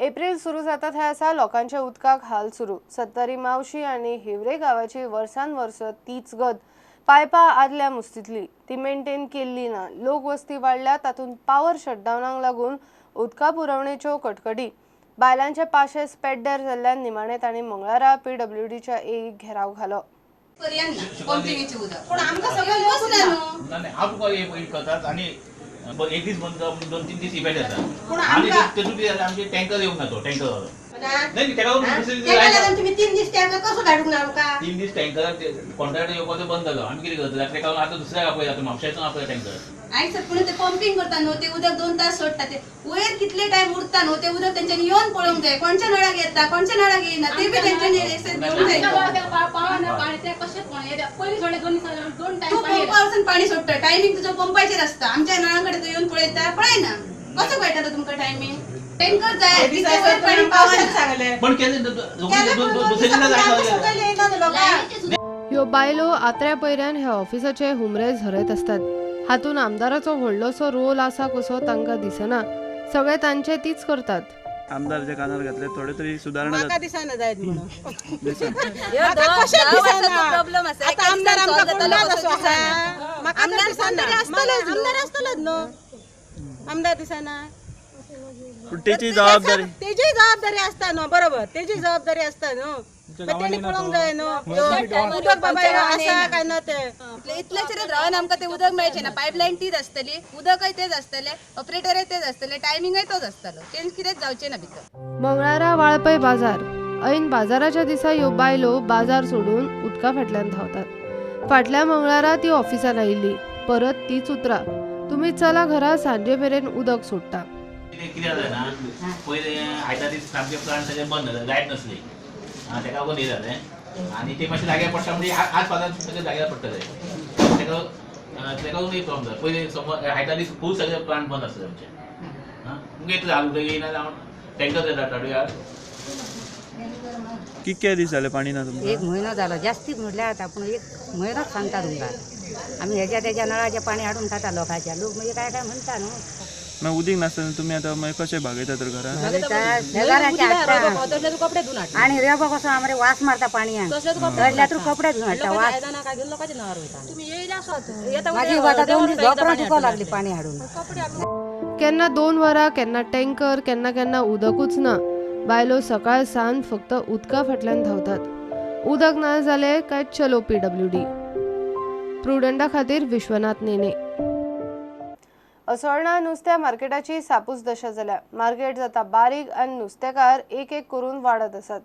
एप्रिल सुरू जाता थंय आसा लोकांच्या उदकाक हाल सुरू. सत्तरी मावशी आनी हिवरे गांवाची वर्सान वर्स तीच गत. पायपां आदल्या मुस्तींतली, ती मेंटेन केल्ली ना. लोक वस्ती वाडल्या, तातूंत पावर शटडावनाक लागून उदका पुरवणेच्यो कटकटी. बायलांचे पाशेस पेड्ड्यार जाल्ल्यान निमाणे तांणी मंगळारा पीडब्ल्यूडीच्या एक घेराव घालो. करतात आणि एक दीस बंद, 2-3 दीस इफेक्ट जाता आणि तेतून कितें जाता, आमचे टँकर येवंक ना, तो टँकर नाही तेका तुम्ही 3 दीस टँकर कसो धाडूंक ना आमकां? 3 दीस टँकर कॉन्ट्रॅक्टर येवपाचो बंद जालो. आमी कितें करतले? ताका लागून आतां दुसऱ्याक आपयता, म्हापश्याच्यान आपयता टँकर. आयक सर, पूण ते पंपिंग करता न्हू, ते उदक 2 तास सोडटा, ते वयर कितले टायम उरता न्हू ते उदक, तेंच्यांनी येवन पळोवंक जाय कोणच्या नळाक येता कोणच्या नळाक येयना, ते बी तेंच्यांनी घेवंक जाय. तूं पंपा वचून पाणी सोडटा, टायमींग तुजो पंपाचेर आसता, आमच्या नळां कडेन तूं येवन पळयता, पळयना कसो कळटा तुमकां टायमींग? टँकर जाय, पाणी पावना. पण ह्यो बायलो आत्र्या पयऱ्यान ह्या ऑफिसाचे हुमरे झरयत आसतात. हातून आमदाराचो व्हडलोसो रोल आसा कसो तांकां दिसना. सगळे तांचे तीच करतात. आमदारच्या कानार घातले थोडे तरी सुधारणा म्हाका दिसना जायत म्हणून. प्रॉब्लेम आसा. आमदार आमकां कोण ना तसो आसा, आमदार दिसना, आमदार आसतलोच न्हू, आमदार दिसना. तेची जबाबदारी, तेजी जबाबदारी आसता न्हू, बरोबर, तेजी जबाबदारी आसता न्हू, तेणी पळोवंक जाय न्हू उदक बाबा आसा काय ना ते. इतल्याचेर रावन आमकां ते उदक मेळचें ना. पायपलायन तीच आसतली, उदकय तेच आसतलें, ऑपरेटरय तेच आसतले, टायमिंगय तोच आसतलो, चेंज कितेंच जावचें ना भितर. मंगळारा वाळपय बाजार. ऐन बाजाराच्या दिसा ह्यो बायलो बाजार सोडून उदका फाटल्यान धांवतात. फाटल्या मंगळारा ती ऑफिसान आयिल्ली, परत तीच उतरां, तुमी चला घरा, सांजे मेरेन उदक सोडटा. कितें जालें ना, पयले आयतार दीस सामके प्लांट सगळे बंद जाले, लायट नसली, ताका लागून हें जालें आनी ते मातशें जाग्यार पडटा, म्हणजे आज फाल्यां सगळे जाग्यार पडटले, ताका लागून एक प्रॉब्लम जाता. पयले समज आयतार दीस खूब सगळे प्लांट बंद आसता आमचे. तुमकां येतले आलू येयना जावन टँकर येता हाडूया. कितके दीस जाले पाणी ना तुमकां? 1 म्हयनो जालो, जास्ती म्हटल्यार जाता, पूण 1 म्हयनोच सांगता तुमकां. आमी हेज्या तेज्या नळाचें पाणी हाडून खाता लोकांच्या, लोक म्हणजे काय काय म्हणटा न्हू. मागीर उदीक नासतना तुमी आतां मागीर कशें भागयता तर घरांत? आनी रेबो कसो आमरे वास मारता पाणयान, तसल्यार कपडे धुवन हाडटा वास. मागीर आतां 2 दीस धोपरां दुखो लागली पाणी हाडून. केन्ना 2 वरां, केन्ना टँकर, केन्ना केन्ना उदकूच ना. बायलो सकाळ सावन फक्त उदका फाटल्यान धांवतात. उदक ना जालें काय चलो पीडब्ल्यूडी. प्रुडंटा खातीर विश्वनाथ नेने. असोळणा नुस्त्या मार्केटाची सापूच दशा जाल्या. मार्केट जाता बारीक आनी नुस्तेकार एक एक करून वाडत आसात.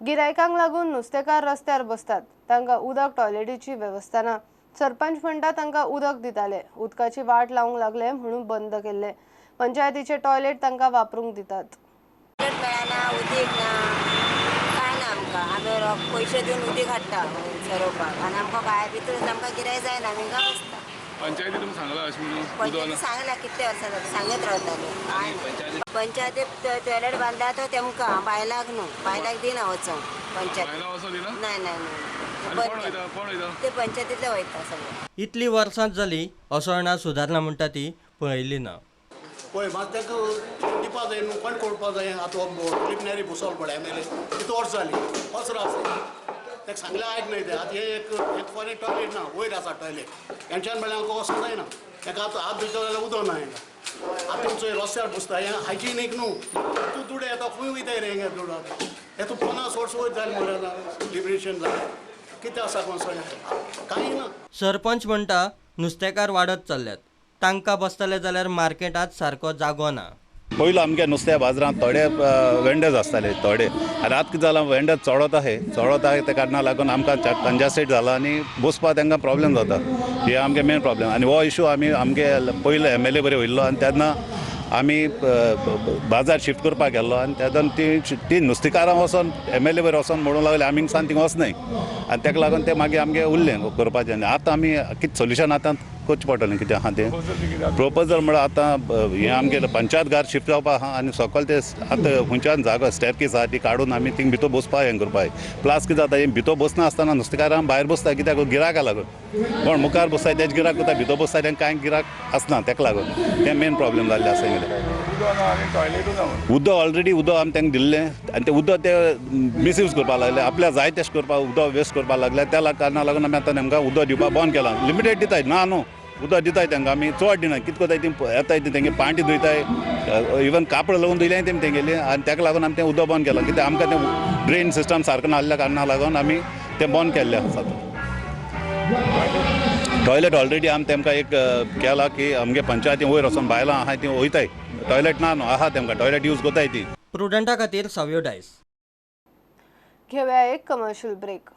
गिरायकांक लागून नुस्तेकार रस्त्यार बसतात. तांकां उदक टॉयलेटीची वेवस्था ना. सरपंच म्हणटा तांकां उदक दिताले, उदकाची वाट लावंक लागले म्हणून बंद केल्ले. पंचायतीचे टॉयलेट तांकां वापरूंक दितात. मेळना, उदीक ना, काय ना आमकां. आमी पयशे दिवन उदीक हाडटा सरोवपाक आनी आमकां भायर भितर आमकां गिरायक जायना, आमी हिंगा बसता. पंचायती तुमकां सांगलां अशें म्हणून? पंचायती सांगलां, कितले वर्सां जालीं सांगत रावताले. पंचायती टॉयलेट बांदला तो तेमकां, बायलांक न्हू, बायलांक दिना वचोंक पंचायत. नाही नाही नाही, ते पंचायतींतले वयता सगळे. इतली वर्सां जाली असोळणा सुदारणा म्हणटा ती पळयली ना. पळय मात ताका दिवपा जाय न्हू, कोण कोळपा जाय. आतां प्रिलिमिनरी बसोवप पडलें एम एल ए, कितू वर्सां जालीं वचरा आसा, ताका सांगलें आयक न्हय तें. आतां हें एक फॉरेन टॉयलेट ना, वयर आसा टॉयलेट, हेंच्यान म्हळ्यार आमकां वचूंक जायना. ताका आतां हात धुयता जाल्यार उदक ना हेंका. आतां तुमचो रस्त्यार बसता, हें हायजिनीक न्हू. तूं दुडे येता खंय वयताय रे हेंगे दुडू? आतां हें तूं 50 वर्सां वयर जालें म्हळ्यार लिबरेशन जालें, कितें आसा कोण कांय ना. सरपंच म्हणटा नुस्तेकार वाडत चल्ल्यात, तांकां बसतले जाल्यार मार्केटांत सारको जागो ना. पयलो आमगे नुस्त्या बाजारांत थोडे वेंडर्स आसताले थोडे, आनी आतां कितें जालां वेंडर्स चडत आहाय, चडत आहाय त्या कारणाक लागून आमकां कंजस्टेड जाला आनी बसपाक तांकां प्रॉब्लेम जाता. हे आमगे मेन प्रॉब्लेम. आनी हो इशू आमी आमगे पयलो एम एल ए बरे वयल्लो आनी तेन्ना आमी बाजार शिफ्ट करपाक गेल्लो आनी तेन्ना ती नुस्तेकारां वचोन एम एल ए बरे वचोन म्हणूंक लागले आमी हिंगसान थिंग वचनाय, आनी ताका लागून ते मागीर आमगे उरलें करपाचें. आनी आतां आमी कितें सोल्युशन आतां करचें पडटलें कितें आहा तें प्रोपोजल म्हळ्यार आतां हें आमगेलें पंचायत घर शिफ्ट जावपा आहा आनी सकयल ते आतां खंयच्यान जागो स्टॅरकेस आहा ती काडून आमी थिंग भितर बसपा हें करपाक. प्लस कितें जाता हें भितर बसना आसतना नुस्तेकारां भायर बसता कित्याक गिरायका लागून, कोण मुखार बसता तेज गिरायक उरता, भितर बसता तेंकां कांय गिरायक आसना, ताका लागून तें मेन प्रॉब्लेम जाल्लें आसा. उदक ना आनी टॉयलेटूय ना म्हणून. उदक ऑलरेडी उदक आमी तांकां दिल्लें आनी तें उदक ते मिसयूज करपाक लागले, आपल्याक जाय तेश करपाक उदक वेस्ट करपाक लागले. त्या कारणा लागून आमी आतां तांकां उदक दिवपाक बंद केलां. लिमिटेड दिताय ना न्हू, उदक दिताय तांकां आमी, चड दिना. कितें करताय ती येताय ती तेंगे पांटी धुयताय, इवन कापड लागून धुयलें तेमी तेंगेली, आनी ताका लागून आमी तें उदक बंद केलां. कित्याक आमकां तें ड्रेन सिस्टम सारकें नासल्या कारणा लागून आमी तें बंद केल्लें आसा. टॉयलेट ऑलरेडी आमी तेमकां एक केलां की आमगे पंचायती वयर वचोन बायलां आहाय ती वयताय, टॉयलेट ना न्हू आहा तेमकां टॉयलेट यूज करताय ती. प्रुडंटा खातीर सावयो डायस. घेवया एक कमर्शियल ब्रेक.